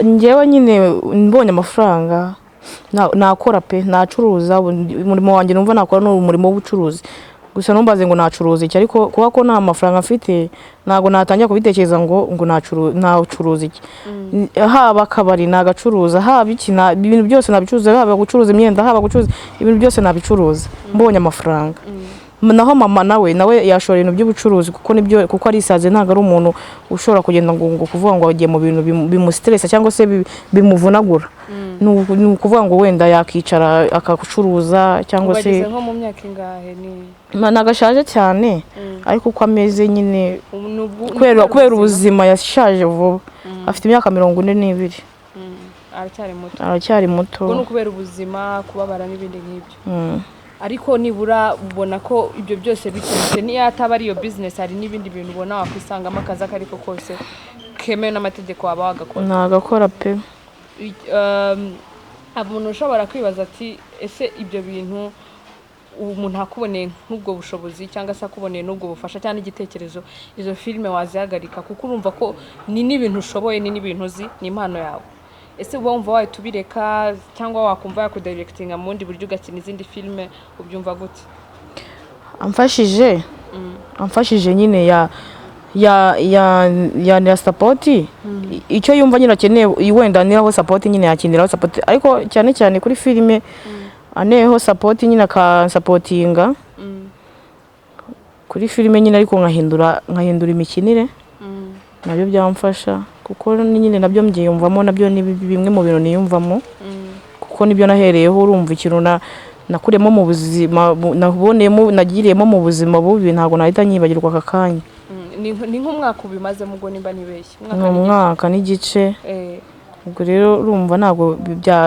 Njyewe nyine mbonye amafaranga nakora pe, nacuruza. Umurimo wanjye numva nakora ni umurimo w'ubucuruzi gusa. Ntumbaze ngo nacuruza iki, ariko kuba ko nta mafaranga mfite ntabwo natangira kubitekereza ngo nacuruza iki. Haba akabari nagacuruza, haba iki, ibintu byose nabicuruza, haba gucuruza imyenda, haba gucuruza ibintu byose nabicuruza mbonye amafaranga. Naho mama nawe yashora ibintu by'ubucuruzi, kuko nibyo, kuko arisaze, ntabwo ari umuntu ushobora kugenda ngo kuvuga ngo agiye mu bintu bimustressa cyangwa se bimuvunagura. Ni ukuvuga ngo wenda yakicara akacuruza cyangwa se Ubageze nko mu myaka ingahe ni? Ntabwo ashaje cyane, ariko uko ameze nyine Ubu ni kubera ubuzima yashaje vuba. Afite imyaka 42. Aracyari muto. Aracyari muto. Ubwo ni ukubera ubuzima, kubabara n'ibindi nk'ibyo. Ariko nibura ubona ko ibyo byose biturutse, niyo ataba ari iyo business, hari n'ibindi bintu ubona wakwisangamo, akazi ako ariko kose kemewe n'amategeko waba wagakora? Nagakora pe. Umuntu ushobora kwibaza ati ese ibyo bintu umuntu akuboneye nk'ubwo bushobozi cyangwa se akuboneye n'ubwo bufasha cyangwa igitekerezo, izo filime wazihagarika? Kuko urumva ko ni n'ibintu ushoboye, ni n'ibintu uzi, ni impano yawe. Ese uba wumva wahita ubireka cyangwa wakumva yakudirectinga mu bundi buryo ugakina izindi filime, ubyumva gute? Amfashije nyine ya support, icyo yumva nyine akeneye, wenda niraho support nyine yakiniraho support, ariko cyane cyane kuri filime aneyeho support nyine, akansupportinga kuri filime nyine, ariko nkahindura imikinire, nabyo byamfasha, kuko nyine nabyo mbyiyumvamo, nabyo ni bimwe mu bintu niyumvamo, kuko nibyo nahereyeho. Urumva ikintu nakuriyemo mu buzima naboneyemo, nagiriyemo mu buzima bubi, ntabwo nahita nyibagirwa aka kanya. Ni nk'umwaka ubimazemo ubwo, nimba nibeshye? Ni umwaka n'igice. Ubwo rero urumva ntabwo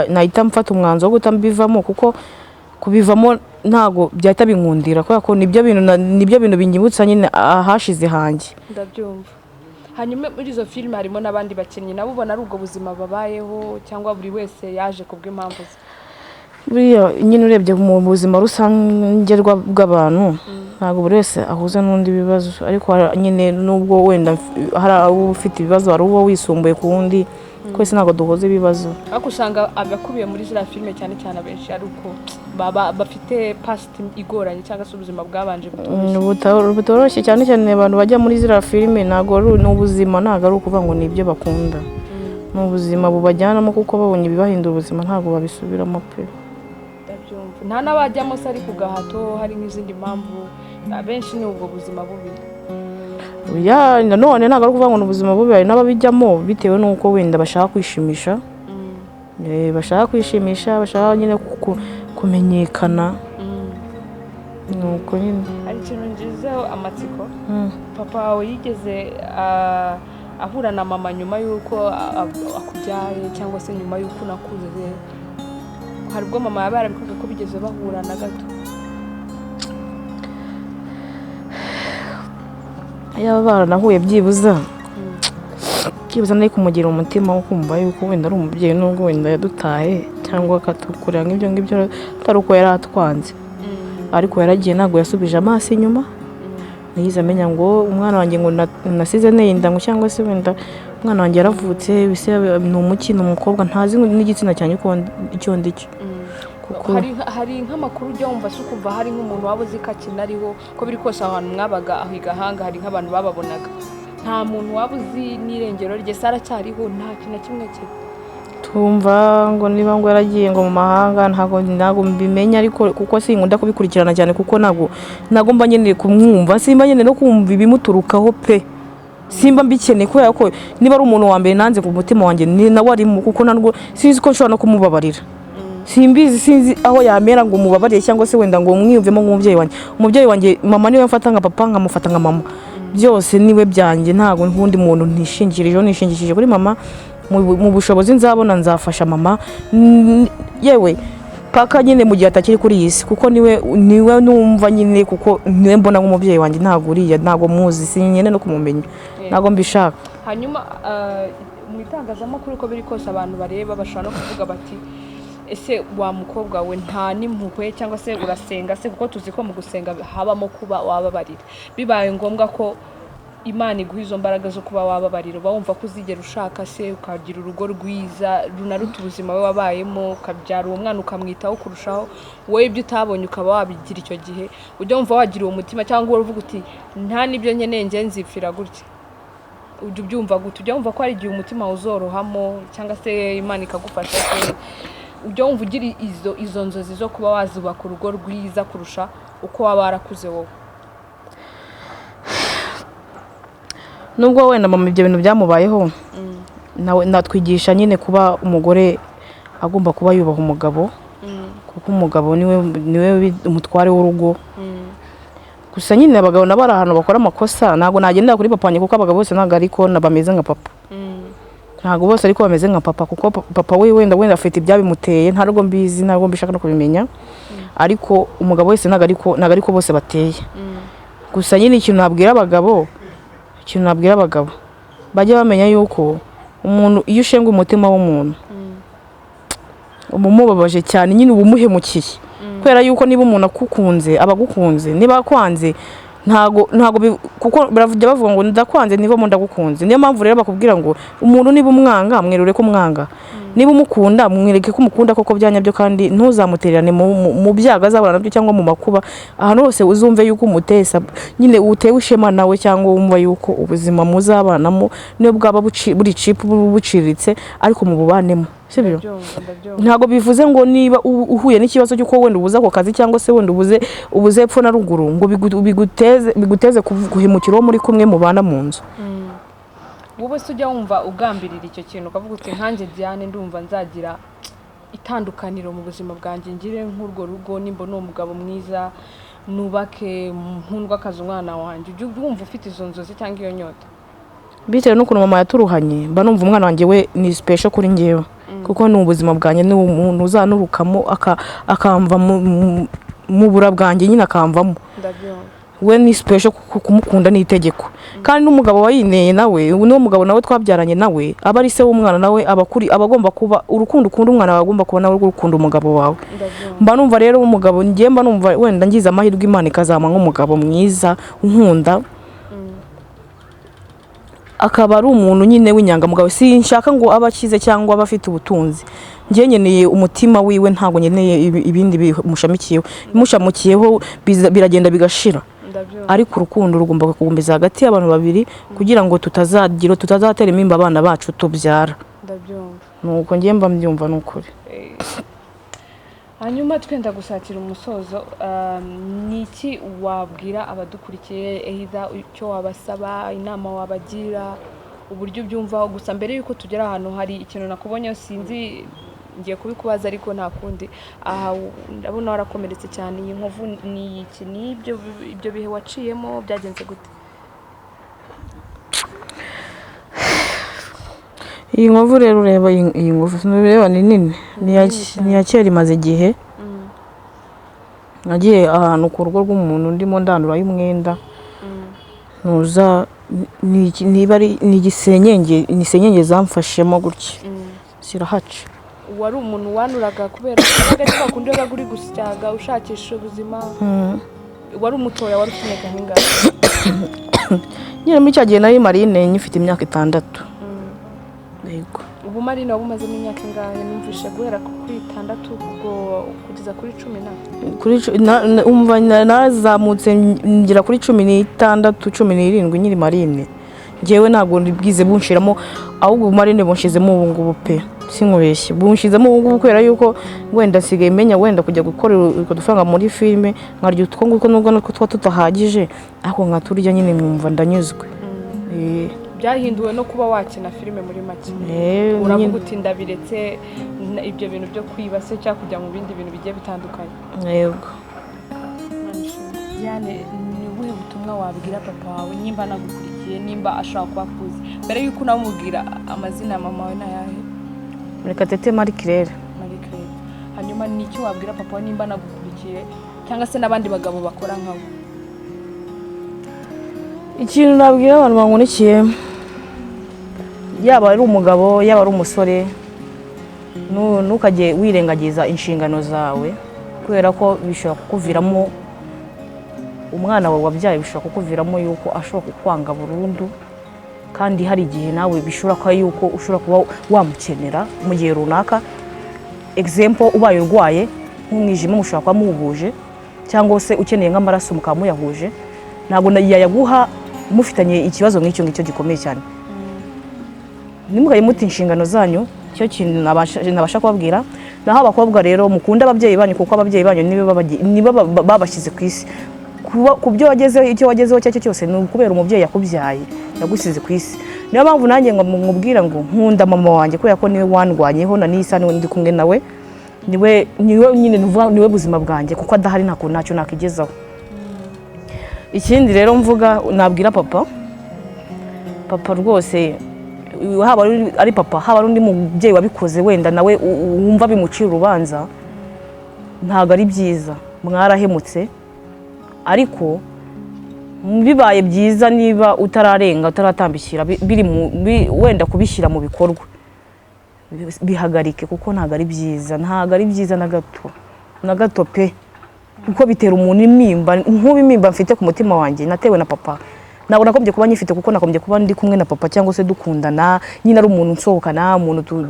nahita mfata umwanzuro wo guhita mbivamo, kuko kubivamo ntabwo byahita binkundira, kubera ko nibyo bintu binyibutsa nyine ahashize hanjye. Ndabyumva. Hanyuma muri izo filime harimo n'abandi bakinnyi, nabo ubona ari ubwo buzima babayeho, cyangwa buri wese yaje kubw'impamvu ze? Buriya nyine urebye mu buzima rusange bw'abantu, ntabwo buri wese ahuza n'undi ibibazo, ariko nyine nubwo wenda hari uba ufite ibibazo, hari uba wisumbuye ku wundi, twese ntabwo duhuza ibibazo. Ariko usanga abakubiye muri ziriya filime cyane cyane abenshi ari uko baba bafite past igoranye cyangwa se ubuzima bwabanje butoroshye. Butoroshye, cyane cyane abantu bajya muri ziriya filime, ntabwo ari ni ubuzima, ntabwo ari ukuvuga ngo ni ibyo bakunda, ni ubuzima bubajyanamo, kuko babonye ibibahindura ubuzima ntabwo babisubiramo pe. Ndabyumva. Nta n'abajyamo se ari ku gahato, hari n'izindi mpamvu? Abenshi ni ubwo buzima bubi? Ya, nanone ntabwo ari ukuvuga ngo ni ubuzima bubi, hari n'ababijyamo bitewe n'uko wenda bashaka kwishimisha. Bashaka kwishimisha, bashaka nyine kumenyekana, ni uko nyine. Hari ikintu ngizeho amatsiko. Papa wawe yigeze ahura na mama nyuma y'uko akubyaye cyangwa se nyuma y'uko unakuze? Hari ubwo mama yaba yarabikubwiye ko bigeze bahura na gato? Yaba baranahuye, byibuza nari kumugira umutima wo kumva yuko wenda ari umubyeyi, nubwo wenda yadutaye cyangwa akatukurira nk'ibyo ngibyo, atari uko yari atwanze, ariko yaragiye ntabwo yasubije amaso inyuma, ntiyigeze amenya ngo umwana wanjye ngo nasize neye inda ngo cyangwa se wenda Umwana wanjye yaravutse, bise ni umuki, ni umukobwa, ntazi n'igitsina cyanjye icyo ndi cyo. Kuko Hari nk'amakuru ujya wumva se, ukumva hari nk'umuntu waba uzi ko akina ariho, ko biri kose aho hantu mwabaga aho i Gahanga hari nk'abantu bababonaga, nta muntu waba uzi n'irengero rye se? Aracyariho? Nta kintu na kimwe cye? Tumva ngo niba ngo yaragiye ngo mu mahanga, ntabwo mbimenya, ariko kuko sinkunda kubikurikirana cyane, kuko ntabwo mba nkeneye kumwumva, simba nkeneye no kumva ibimuturukaho pe, simba mbikeneye, kubera ko niba ari umuntu wa mbere nanze ku mutima wanjye ni nawe arimo, kuko ntabwo sinzi ko nshobora no kumubabarira. Simbizi, sinzi aho yamera ngo mubabarire cyangwa se wenda ngo mwiyumvemo nk'umubyeyi wanjye. Umubyeyi wanjye mama niwe mfata nka papa, nkamufata nka mama, byose niwe byanjye, ntabwo nk'undi muntu ntishingikirijeho, nishingikirije kuri mama. Mu bushobozi nzabona nzafasha mama, yewe paka nyine mu gihe atakiri kuri iyi si, kuko niwe numva nyine, kuko niwe mbona nk'umubyeyi wanjye. Ntabwo uriya, ntabwo muzi, sinyene no kumumenya, ntabwo mbishaka. Hanyuma mu itangazamakuru, uko biri kose abantu bareba bashobora no kuvuga bati: "Ese wa mukobwa we nta n'impuhwe, cyangwa se urasenga se?" Kuko tuzi ko mu gusenga habamo kuba wababarira. Bibaye ngombwa ko Imana iguha izo mbaraga zo kuba wababarira, uba wumva ko uzigera ushaka se, ukagira urugo rwiza runaruta ubuzima we wabayemo, ukabyara uwo mwana, ukamwitaho kurushaho wowe ibyo utabonye ukaba wabigira icyo gihe, ujya wumva wagira uwo mutima, cyangwa uvuga uti: "Nta n'ibyo nkeneye, njye nzipfira gutya"? Ujya ubyumva gute? Ujya wumva ko hari igihe umutima uzorohamo, cyangwa se Imana ikagufasha se? Ujya wumva ugira izo nzozi zo kuba wazubaka urugo rwiza kurusha uko waba warakuze wowe? Nubwo wenda mama ibyo bintu byamubayeho, nawe natwigisha nyine kuba umugore agomba kuba yubaha umugabo, kuko umugabo niwe umutware w'urugo. Gusa nyine abagabo nabo ari ahantu bakora amakosa. Ntabwo nagendera kuri papa wanjye, kuko abagabo bose ntabwo ariko bameze nka papa, ntabwo bose ariko bameze nka papa, kuko papa we wenda afite ibyabimuteye, ntabwo mbizi, ntabwo mbishaka no kubimenya, ariko umugabo wese ntabwo ariko bose bateye. Gusa nyine ikintu nabwira abagabo, bajya bamenya yuko umuntu iyo ushenga umutima w'umuntu uba umubabaje cyane nyine, uba umuhemukiye, kubera yuko niba umuntu akukunze aba agukunze, niba akwanze ntago kuko baravujya bavuga ngo ndakwanze nivamo ndagukunze. Niyo mpamvu rero bakubwira ngo umuntu niba umwanga mwerure ko umwanga, niba umukunda mwereke ko umukunda koko byanyabyo, kandi ntuzamutererane mu byago azahura nabyo cyangwa mu makuba. Ahantu hose uzumve yuko umutesa nyine utewe ishema nawe, cyangwa wumva yuko ubuzima muzabanamo niyo bwaba buri cheap, buciriritse, ariko mububanemo, sibyo? Ndabyumva, ndabyumva. Ntabwo bivuze ngo niba uhuye n'ikibazo cy'uko wenda ubuze ako kazi, cyangwa se wenda ubuze epfo na ruguru, ngo biguteze guhemukira uwo muri kumwe mubana mu nzu. Wowe se ujya wumva ugambirira icyo kintu, ukavuga uti: "Nkanjye Diane ndumva nzagira itandukaniro mu buzima bwanjye, ngire nk'urwo rugo, nimbona uwo mugabo mwiza nubake, nkundwe akazi umwana wanjye"? Ujya wumva ufite izo nzozi cyangwa iyo nyota? Bitewe n'ukuntu mama yaturuhanye, mba numva umwana wanjye we ni special kuri njyewe, kuko ni ubuzima bwanjye, ni umuntu uzanurukamo akamva mu bura bwanjye nyine, akamvamo. Ndabyumva. We ni special, kuko kumukunda ni itegeko. Kandi n'umugabo wayineye nawe, n'uwo mugabo nawe twabyaranye nawe aba ari se w'umwana, nawe aba akuri, aba agomba kuba urukundo ukunda umwana wawe agomba kuba nawe ukunda umugabo wawe. Ndabyumva. Mba numva rero umugabo, njye mba numva wenda ngize amahirwe Imana ikazampa nk'umugabo mwiza unkunda, akaba ari umuntu nyine w'inyangamugayo. Sinshaka ngo abe akize cyangwa abe afite ubutunzi, njye nkeneye umutima wiwe, ntabwo nkeneye ibindi bimushamikiyeho. Bimushamukiyeho biragenda bigashira. Ndabyumva. Ariko urukundo rugomba kugumiza hagati y'abantu babiri, kugira ngo tutazatera intimba abana bacu tubyara. Ndabyumva. Nuko njye mba mbyumva, ni ukuri. Hanyuma twenda gusatira umusozo, ni iki wabwira abadukurikiye, either icyo wabasaba, inama wabagira, uburyo ubyumvaho? Gusa mbere y'uko tugera ahantu, hari ikintu nakubonyeho, sinzi, ngiye kubikubaza ariko nta kundi. Aha ndabona warakomeretse cyane. Iyi nkovu ni iki? Ni ibyo bihe waciyemo? Byagenze gute? Iyi nkovu rero ureba, iyi nkovu ureba ni nini, ni iya kera, imaze igihe. Nagiye ahantu ku rugo rw'umuntu ndimo ndandurayo umwenda, ntuza niba ari ni igisenyenge, ni senyenge zamfashemo gutya, zirahaca. Wari umuntu wanuraga kubera wabaga ari kwa kundi wabaga uri gusyaga ushakisha ubuzima? Wari umutoya? Wari ufite imyaka nk'ingano? Nyine muri cya gihe nari marine, nyifite imyaka 6. Yego. Ubu marine waba umazemo imyaka ingahe? Numvishe guhera kuri 6 ubwo kugeza kuri 10 na Kuri umva, nazamutse ngera kuri 16, 17 nyiri marine. Ngewe ntabwo bwize bunshiramo, ahubwo marine bunshizemo ubu ngubu pe, sinkubeshye, bunshizemo ubu ngubu kubera yuko wenda nsigaye menya wenda kujya gukora utwo dufaranga muri filime, nkarya utwo ngutwo, nubwo natwo tuba tudahagije, ariko nkaturya nyine nkumva ndanyuzwe. Byahinduwe no kuba wakina filime muri make? Uravuga Nyine. uti ndabiretse ibyo bintu byo kwiba se cyangwa kujya mu bindi bintu bigiye bitandukanye. Yego. Diane, ni ubuhe butumwa wabwira papa wawe nimba anagukurikiye, nimba ashobora kuba akuzi? Mbere y'uko unamubwira, amazina ya mama wawe ni ayahe? Murekatete Marie Claire. Marie Claire. Hanyuma ni iki wabwira papa wawe nimba anagukurikiye, cyangwa se n'abandi bagabo bakora nkawe? Ikintu nabwira abantu bankurikiye, yaba ari umugabo, yaba ari umusore, ntukajye wirengagiza inshingano zawe, kubera ko bishobora kukuviramo umwana wawe wabyaye, bishobora kukuviramo yuko ashobora kukwanga burundu, kandi hari igihe nawe bishobora kuba yuko ushobora kuba wamukenera mu gihe runaka. Example, ubaye urwaye nk'umwijima, mushobora kuba muwuhuje, cyangwa se ukeneye nk'amaraso mukaba muyahuje, ntabwo yayaguha mufitanye ikibazo nk'icyo ngicyo gikomeye cyane. Ntimukajye muta inshingano zanyu, icyo kintu nabasha kubabwira. Naho abakobwa rero, mukunda ababyeyi banyu, kuko ababyeyi banyu nibo nibo babashyize ku isi. Ku byo wagezeho, icyo wagezeho icyo ari cyo cyose, ni ukubera umubyeyi yakubyaye, yagusize ku isi. Niyo mpamvu nanjye ngo mubwira ngo nkunda mama wanjye, kubera ko niwe wandwanyeho na n'iyi saha niwe ndi kumwe nawe, niwe nyine niwe buzima bwanjye, kuko adahari nta kuntu ntacyo nakigezaho. Ikindi rero mvuga nabwira papa, papa rwose, haba ari papa, haba ari undi mubyeyi wabikoze, wenda nawe wumva bimucira urubanza, ntabwo ari byiza, mwarahemutse. Ariko bibaye byiza, niba utararenga, utaratambikira, biri wenda kubishyira mu bikorwa, bihagarike, kuko ntabwo ari byiza, ntabwo ari byiza na gato na gato pe, kuko bitera umuntu intimba. Nk'ubu intimba mfite ku mutima wanjye natewe na papa, ntabwo nagombye kuba nyifite, kuko nagombye kuba ndi kumwe na papa cyangwa se dukundana nyine, ari umuntu nsohokana, umuntu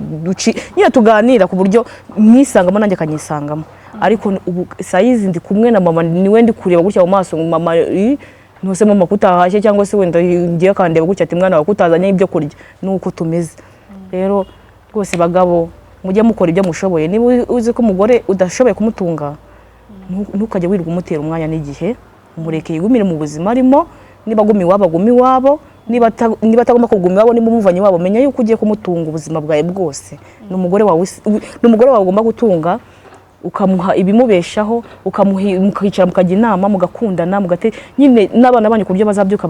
nyine tuganira ku buryo mwisangamo nanjye akanyisangamo. Ariko ubu sayizi ndi kumwe na mama, niwe ndi kureba gutya mu maso ngo mama, ntuse mama kutahashye, cyangwa se wenda ngiye akandeba gutya ati mwana wawe kutazanye ibyo kurya, nuko tumeze. Rero rwose bagabo, mujye mukora ibyo mushoboye. Niba uzi ko umugore udashoboye kumutunga, ntukajye wirirwa umutera umwanya n'igihe, mureke yigumire mu buzima arimo. Niba aguma iwabo, aguma iwabo. Niba atagomba kuguma iwabo, niba umuvanye iwabo, menya yuko ugiye kumutunga ubuzima bwawe bwose. Ni umugore wawe, ni umugore wawe ugomba gutunga, ukamuha ibimubeshaho, ukamuha, mukicara mukajya inama, mugakundana, mugate nyine n'abana banyu, ku buryo bazabyuka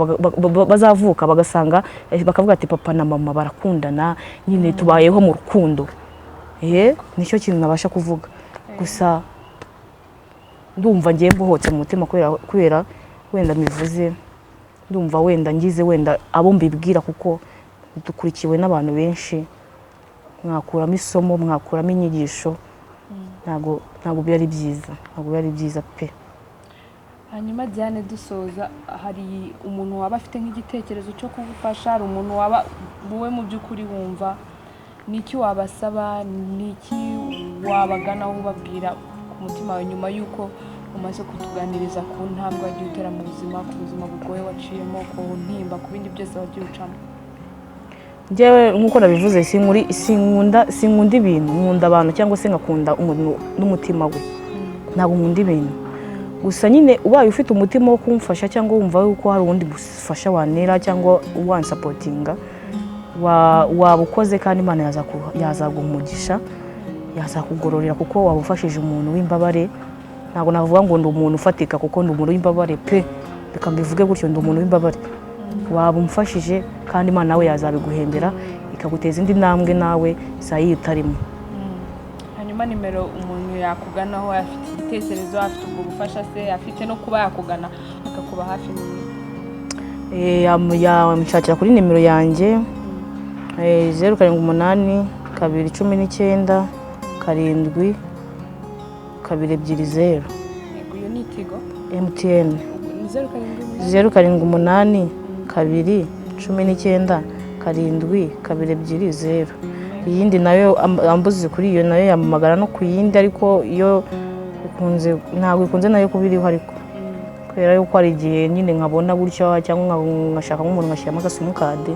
bazavuka bagasanga bakavuga ati papa na mama barakundana nyine, tubayeho mu rukundo. Nicyo kintu nabasha kuvuga gusa. Ndumva ngiye mbohotse mu mutima kubera wenda mbivuze, ndumva wenda ngize wenda abo mbibwira, kuko dukurikiwe n'abantu benshi. Mwakuramo isomo, mwakuramo inyigisho. Ntabwo biba ari byiza, ntabwo biba ari byiza pe. Hanyuma Diane, dusoza, hari umuntu waba afite nk'igitekerezo cyo kugufasha, hari umuntu waba wowe mu by'ukuri wumva, ni iki wabasaba, ni iki wabaganaho ubabwira ku mutima wawe, nyuma y'uko umaze kutuganiriza ku ntambwe wagiye utera mu buzima, ku buzima bugoye waciyemo, ku ntimba, ku bindi byose wagiye ucamo? Njyewe nk'uko nabivuze, sinkunda ibintu, nkunda abantu, cyangwa se ngakunda umuntu n'umutima we. Ntabwo nkunda ibintu. Gusa nyine ubaye ufite umutima wo kumfasha, cyangwa wumva yuko hari ubundi bufasha wantera cyangwa wansupportinga, waba ukoze, kandi Imana yazaguha umugisha, yazakugororera, kuko waba ufashije umuntu w'imbabare. Ntabwo navuga ngo ndi umuntu ufatika, kuko ndi umuntu w'imbabare pe, reka mbivuge gutyo, ndi umuntu w'imbabare. Waba umfashije, kandi Imana nawe yazabiguhembera, ikaguteza indi ntambwe nawe saa yiyo utarimo. Hanyuma nimero umuntu yakuganaho afite igitekerezo, afite ubwo bufasha se, afite no kuba yakugana akakuba hafi, ni Yamushakira kuri nimero yanjye, 0782 19 7 220. Yego, iyo ni Tigo? MTN. Ni 078? 0782 19. 7 2 2 0. Iyindi nayo ambuze kuri iyo nayo yampamagara no ku yindi, ariko iyo ikunze ntabwo ikunze nayo kuba iriho, ariko kubera yuko hari igihe nyine nkabona gutya cyangwa nkashaka nk'umuntu ngashyiramo agasimukadi.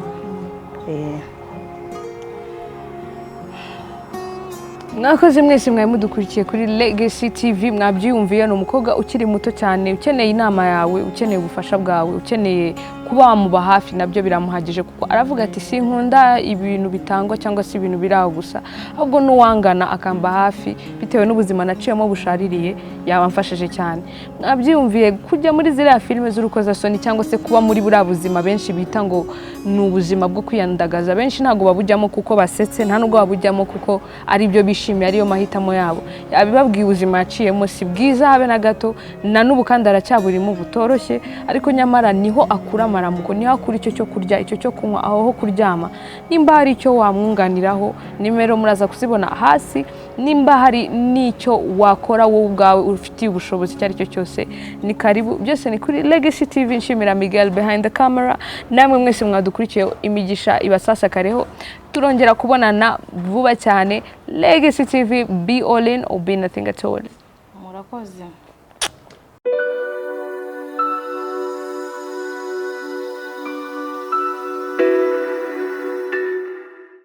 Mwakoze mwese mwari mudukurikiye kuri Legacy TV. Mwabyiyumviye, ni umukobwa ukiri muto cyane ukeneye inama yawe, ukeneye ubufasha bwawe, ukeneye kuba wamuba hafi, nabyo biramuhagije, kuko aravuga ati: "Sinkunda ibintu bitangwa cyangwa se ibintu biri aho gusa, ahubwo n'uwangana akamba hafi bitewe n'ubuzima naciyemo bushaririye yaba amfashije cyane." Mwabyiyumviye, kujya muri ziriya filime z'urukozasoni cyangwa se kuba muri buriya buzima benshi bita ngo ni ubuzima bwo kwiyandagaza, benshi ntabwo babujyamo kuko basetse, nta nubwo babujyamo kuko ari byo bishimiye, ariyo mahitamo yabo. Yabibabwiye, ubuzima yaciyemo si bwiza habe na gato, na n'ubu kandi aracyaburimo butoroshye, ariko nyamara niho akura amaramuko, niho akura icyo cyo kurya, icyo cyo kunywa, aho ho kuryama. Nimba hari icyo wamwunganiraho, nimero muraza kuzibona hasi. Nimba hari n'icyo wakora wowe ubwawe ufitiye ubushobozi, icyo ari cyo cyose, ni karibu. Byose ni kuri Legacy TV. Nshimira Miguel behind the camera, namwe mwese mwadukurikiye, imigisha ibasasakareho. Turongera kubonana vuba cyane. Legacy TV, be all in or be nothing at all. Murakoze.